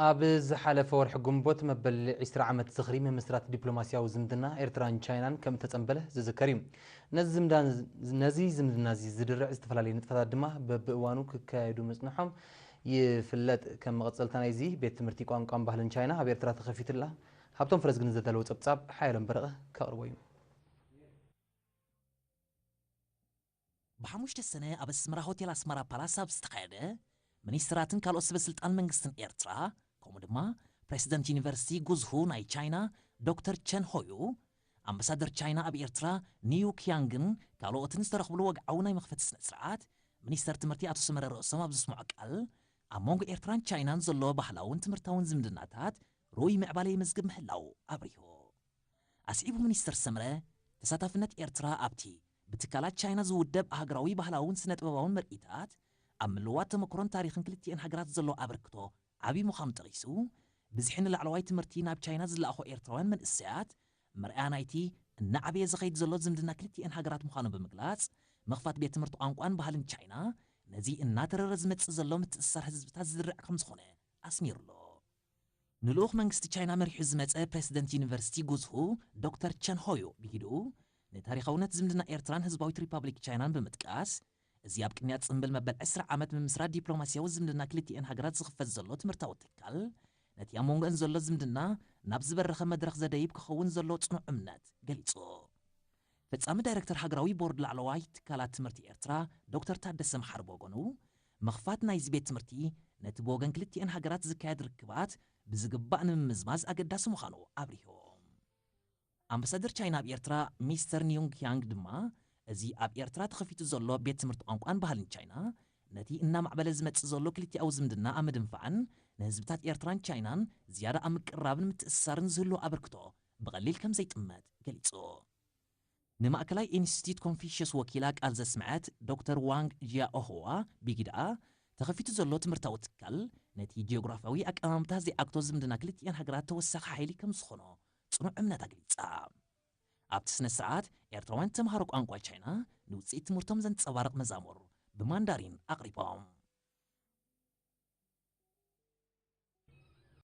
ኣብ ዝሓለፈ ወርሒ ግንቦት መበል ዕስራ ዓመት ዝኽሪ ምምስራት ዲፕሎማስያዊ ዝምድና ኤርትራን ቻይናን ከም እተጸንበለ ዝዝከር እዩ። ነዚ ዝምዳ-፣ ነዚ ዝምድና እዚ ዝድርዕ ዝተፈላለዩ ንጥፈታት ድማ በብእዋኑ ክካየዱ ምጽንሖም ይፍለጥ። ከም መቐጸልታ ናይዚ፣ ቤት ትምህርቲ ቋንቋን ባህልን ቻይና ኣብ ኤርትራ ተኸፊቱላ። ሃብቶም ፈረዝግን ዘዳለዎ ጸብጻብ ሓየሎም በረቐ ከቕርቦ እዩ። ብሓሙሽተ ሰነ ኣብ ኣስመራ ሆቴል ኣስመራ ፓላስ ኣብ ዝተኻየደ፣ ሚኒስትራትን ካልኦት ሰበ ስልጣን መንግስትን ኤርትራ፣ ከምኡ ድማ ፕሬዚደንት ዩኒቨርሲቲ ጉዝሁ ናይ ቻይና ዶክተር ቸን ሆዩ፣ ኣምባሳደር ቻይና ኣብ ኤርትራ ኒዩ ኪያንግን ካልኦትን ዝተረኽብሉ ወግዓዊ ናይ መኽፈቲ ስነ ስርዓት፣ ሚኒስተር ትምህርቲ ኣቶ ሰመረ ርእሶም ኣብ ዘስምዖ ቃል፣ ኣብ መንጎ ኤርትራን ቻይናን ዘሎ ባህላውን ትምህርታውን ዝምድናታት ርኡይ ምዕባለ የመዝግብ ምህላው ኣብሪሁ። ኣስዒቡ ሚኒስተር ሰምረ፣ ተሳታፍነት ኤርትራ ኣብቲ ብትካላት ቻይና ዝውደብ ሃገራዊ ባህላውን ስነ ጥበባውን ምርኢታት፣ ኣብ ምልዋጥ ተመክሮን ታሪኽን ክልቲኤን ሃገራት ዘሎ ኣበርክቶ ዓቢ ምዃኑ ጠቒሱ፣ ብዝሒ ንላዕለዋይ ትምህርቲ ናብ ቻይና ዝለኣኹ ኤርትራውያን መንእሰያት መርኣያ ናይቲ እናዓበየ ዝኸይድ ዘሎ ዝምድና ክልቲኤን ሃገራት ምዃኑ ብምግላጽ፣ ምኽፋት ቤት ትምህርቲ ቋንቋን ባህልን ቻይና ነዚ እናተረረ ዝመጽእ ዘሎ ምትእስሳር ህዝብታት ዝድርዕ ከም ዝኾነ ኣስሚሩሉ። ንልኡኽ መንግስቲ ቻይና መሪሑ ዝመጸ ፕሬዚደንት ዩኒቨርሲቲ ጉዝሁ ዶክተር ቸን ሆዩ ብሂድኡ፣ ንታሪኻውነት ዝምድና ኤርትራን ህዝባዊት ሪፓብሊክ ቻይናን ብምጥቃስ፣ እዚ ኣብ ቅድሚያ ጽምብል መበል ዕስራ ዓመት ምምስራት ዲፕሎማስያዊ ዝምድና ክልቲኤን ሃገራት ዝኽፈት ዘሎ ትምህርታዊ ትካል፣ ነቲ ኣብ መንጎአን ዘሎ ዝምድና ናብ ዝበረኸ መድረኽ ዘደይብ ክኸውን ዘሎ ጽኑዕ እምነት ገሊጹ። ፈጻሚ ዳይረክተር ሃገራዊ ቦርድ ላዕለዋይ ትካላት ትምህርቲ ኤርትራ ዶክተር ታደሰ መሓሪ ብወገኑ፣ ምኽፋት ናይዚ ቤት ትምህርቲ ነቲ ብወገን ክልቲኤን ሃገራት ዝካየድ ርክባት ብዝግባእ ንምምዝማዝ ኣገዳሲ ምዃኑ ኣብሪሁ። ኣምባሳደር ቻይና ኣብ ኤርትራ ሚስተር ኒዩንግ ያንግ ድማ፣ እዚ ኣብ ኤርትራ ተኸፊቱ ዘሎ ቤት ትምህርቲ ቋንቋን ባህልን ቻይና፣ ነቲ እናማዕበለ ዝመጽእ ዘሎ ክልቲኣዊ ዝምድና ኣብ ምድንፋዕን ንህዝብታት ኤርትራን ቻይናን ዝያዳ ኣብ ምቅርራብን ምትእስሳርን ዝህልዎ ኣበርክቶ ብቐሊል ከም ዘይጥመት ገሊጹ። ንማእከላይ ኢንስቲትዩት ኮንፊሽየስ ወኪላ ቃል ዘስምዐት ዶክተር ዋንግ ጂያኦሆዋ ቢጊድኣ፣ ተኸፊቱ ዘሎ ትምህርታዊ ትካል ነቲ ጂኦግራፊያዊ ኣቀማምታ ዘይዓግቶ ዝምድና ክልቲኤን ሃገራት ተወሳኺ ሓይሊ ከም ዝኾኖ ጽኑዕ እምነት ኣግሊጻ። ኣብቲ ስነ ስርዓት፣ ኤርትራውያን ተምሃሮ ቋንቋ ቻይና ንውጽኢት ትምህርቶም ዘንጸባርቕ መዛሙር ብማንዳሪን ኣቕሪቦም።